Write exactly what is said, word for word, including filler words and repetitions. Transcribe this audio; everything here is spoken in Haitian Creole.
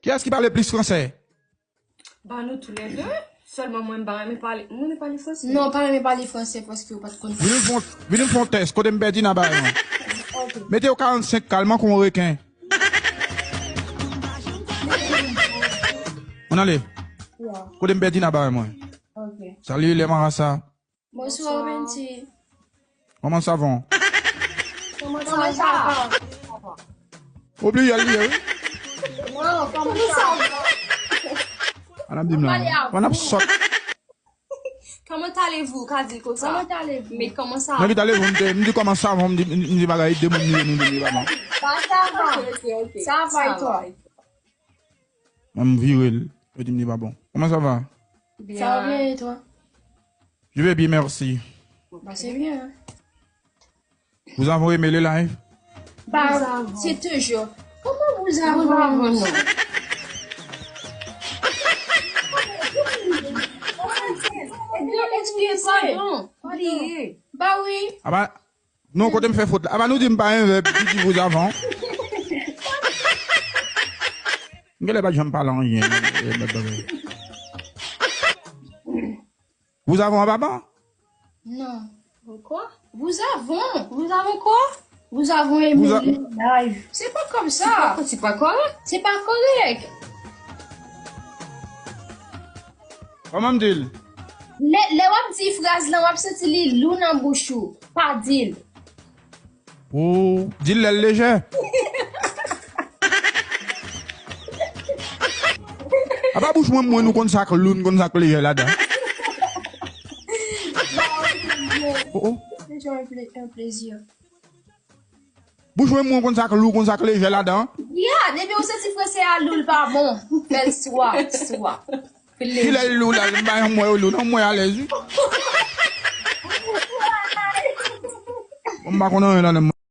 Kiyès ki pale plis fransè? Ba nou toulède. Sèlman mwen m pa renmen pale. Mwen renmen pale fransè. Non, pa renmen pale fransè paske ou pa t konn. Vin nou fè yon tès. Kote m pèdi nan bagay mwen? Mete yo karannsenk ka, l manke yon reken. Ann ale. Kote m pèdi nan bagay mwen? Salut les marasa. Bonsoir, Benji. Comment ça va? Comment ça va? Ou bliye l, li ye, wi. Non, comment ça va? An ap di m la. An ap sòt. Comment allez-vous? Ka di l konsa. Comment allez-vous? Mais comment ça Mwen ki t ale, m di, m di comment ça va, m di, m di bagay, de moun li ye, nou di li pa bon. Bah, ça va. Ok, ok. Ça va et toi? Mwen m vire l, yo di m li pa bon. Comment ça va? Ça va bien et toi? Je vais bien, merci. Bah, c'est bien. Hein? Vous avez aimé le live? Bah, c'est toujours. Comment vous Vous avez avez non. Excusez. Pardon. Oublié. Bah oui. Aba, non, kote m fè fot la? Aba, nou di m pa yon vèb ki di vous avez. M genlè pa janm pale anyen. Vous avez, papa? Non. Pourquoi? Vous avons. Vous avez quoi? Vous avons aimé Vous a- le live. C'est pas comme ça. C'est pas correct. C'est pas correct. Kòman m di l? Lè lè w ap di fraz lan, w ap santi li lou nan bouch ou. Pa di l. Ou di l lè l lejè. Apa bouch mwen, mwen, nou konn sa k lou, nou konn sa k lejè ladan. Oh, oh. C'est toujours un, pla- un plaisir. Bouch mwen, mwen, konn sa k lou, konn sa k lejè ladan. Ya, depi w santi fransè a lou, l pa bon. Fè l swa, swa. Ki lè l lou la, m pa yon mwen yo lou, non, mwen alèz, wi. Bon, m pa konn anyen ladan,